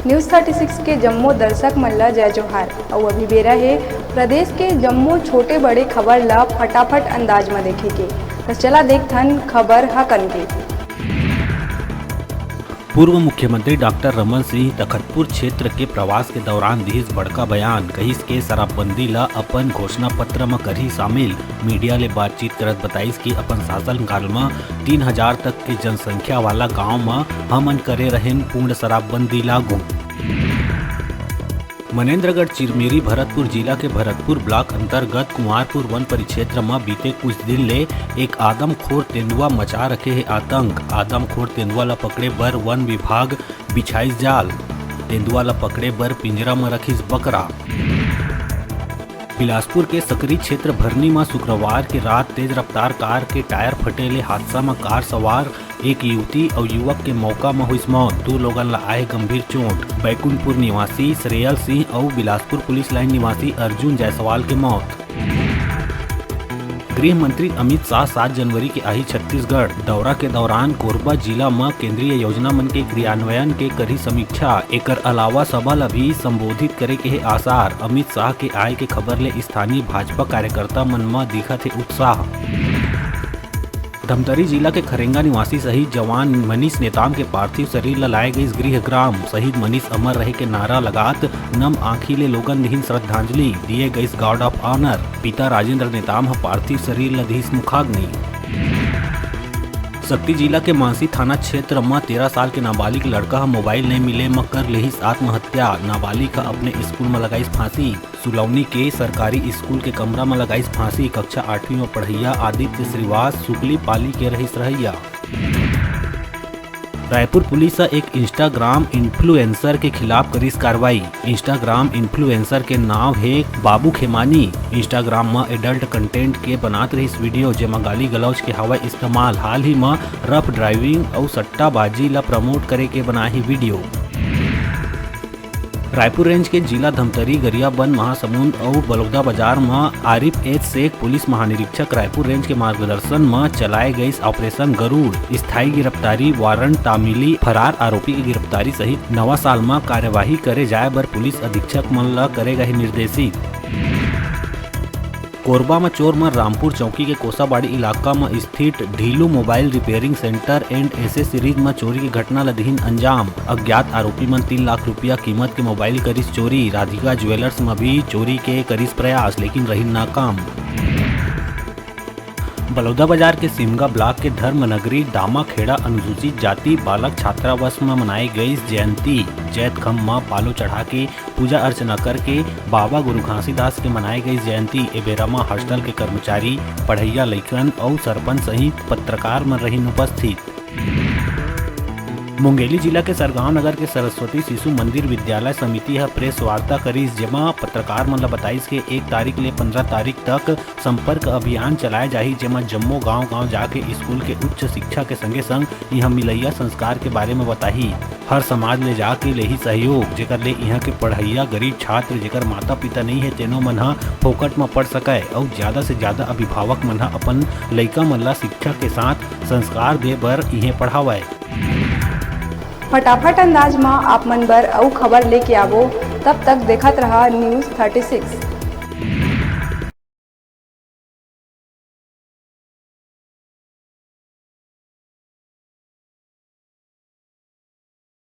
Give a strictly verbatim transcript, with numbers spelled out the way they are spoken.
News thirty six के जम्मो दर्शक मन ला जय जोहार। अउ अभी बेरा हे प्रदेश के जम्मो छोटे बड़े खबर ला फटाफट अंदाज म देखे के। त चला देखथन खबर हकन के। पूर्व मुख्यमंत्री डॉक्टर रमन सिंह तखतपुर क्षेत्र के प्रवास के दौरान दिहिस बड़का बयान, कहिस के शराबबंदी ला अपन घोषणा पत्र म करही शामिल। मीडिया ले बातचीत करत बताइस कि अपन शासन काल म तीन हजार तक के जनसंख्या वाला गांव म हमन करे रहेन पूर्ण शराबबंदी लागू। मनेंद्रगढ़ चिरमिरी भरतपुर जिला के भरतपुर ब्लॉक अंतर्गत कुंवारपुर वन परिक्षेत्र म बीते कुछ दिन ले एक आदमखोर तेंदुआ मचा रखे हे आतंक। आदमखोर तेंदुआ ल पकड़े बर वन विभाग बिछाइस जाल। तेंदुआ ल पकड़े बर पिंजरा म रखिस बकरा। बिलासपुर के सकरी क्षेत्र भरनी म शुक्रवार के रात तेज रफ्तार कार के टायर फटे ले हादसा म कार सवार एक युवती अउ युवक के मौका म होइस मौत। दू लोगन ल आए गंभीर चोट। बैकुंठपुर निवासी श्रेयल सिंह अउ बिलासपुर पुलिस लाइन निवासी अर्जुन जायसवाल के मौत। गृह मंत्री अमित शाह सात जनवरी के आही छत्तीसगढ़। दौरा के दौरान कोरबा जिला म केंद्रीय योजना मन के क्रियान्वयन के करही समीक्षा। एकर अलावा सभा ल भी संबोधित करे के हे आसार। अमित शाह के आय के खबर ले स्थानीय भाजपा कार्यकर्ता मन म दिखत हे उत्साह। धमतरी जिला के खरेंगा निवासी शहीद जवान मनीष नेताम के पार्थिव शरीर ल लाए गइस गृह ग्राम। शहीद मनीष अमर रहे के नारा लगात नम आंखी ले लोगन दिहिन श्रद्धांजलि, दिए गइस गार्ड ऑफ ऑनर। पिता राजेंद्र नेताम ह पार्थिव शरीर ल दिहिस मुखाग्नि। सक्ती जिला के मानसी थाना क्षेत्र म तेरह साल के नाबालिग लड़का ह मोबाइल नइ मिले म कर लेहिस आत्महत्या। नाबालिग ह अपने स्कूल म लगाइस फांसी। सुलौनी के सरकारी स्कूल के कमरा म लगाइस फांसी। कक्षा आठवीं म पढ़इया आदित्य श्रीवास सुकली पाली के रहिस रहइया। रायपुर पुलिस ह एक Instagram influencer के खिलाफ करिस कार्रवाई। Instagram influencer के नाव हे बाबू खेमानी। Instagram म adult content के बनात रहिस video, जेमा गाली गलौज के हवय इस्तेमाल। हाल ही म rough driving अउ सट्टाबाजी ला promote करे के बनाए हे video। रायपुर रेंज के जिला धमतरी, गरियाबंद, महासमुंद अउ बलौदाबाजार म आरिफ एच शेख, पुलिस महानिरीक्षक रायपुर रेंज के मार्गदर्शन म चलाए गइस ऑपरेशन गरुड़। स्थायी गिरफ्तारी वारंट तामिली, फरार आरोपी के गिरफ्तारी सहित नवा साल म कार्यवाही करे जाए बर पुलिस अधीक्षक मन ल करे गए निर्देशित। कोरबा म चोर मन रामपुर चौकी के कोसाबाड़ी इलाका म स्थित Dhilu mobile repairing centre and accessories म चोरी के घटना ल दिहिन अंजाम। अज्ञात आरोपी मन तीन लाख रुपया कीमत के मोबाइल करिस चोरी। राधिका ज्वेलर्स म भी चोरी के करिस प्रयास, लेकिन रहिन नाकाम। बलौदाबाजार के सिमगा ब्लॉक के धर्मनगरी दामाखेड़ा अनुसूचित जाति बालक छात्रावास म मनाए गइस जयंती। जैतखम म पालो चढ़ा के पूजा अर्चना करके बाबा गुरु घासीदास के मनाए गइस जयंती। ए बेरा म हॉस्टल के कर्मचारी, पढ़इया लइकन अउ सरपंच सहित पत्रकार मन रहिन उपस्थित। मुंगेली जिला के सरगांव नगर के सरस्वती शिशु मंदिर विद्यालय समिति ह प्रेस वार्ता करिस, जेमा पत्रकार मन ल बताइस के एक तारीख ले पंद्रह तारीख तक संपर्क अभियान चलाए जाही, जेमा जम्मो गांव-गांव जाके स्कूल के उच्च शिक्षा के संगे-संग इहां मिलइया संस्कार के बारे म बताही। हर समाज ले जाके लेही सहयोग, जेकर ले इहां के पढ़इया गरीब छात्र, जेकर माता-पिता नइ हे, तेनो मन ह फोकट म पढ़ सकय अउ ज्यादा से ज्यादा अभिभावक मन ह अपन लइका मन ला शिक्षा के साथ संस्कार दे बर इहें पढ़ावय। फटाफट अंदाज म आप मन बर अउ खबर लेके आवो, तब तक देखत रहा News thirty six।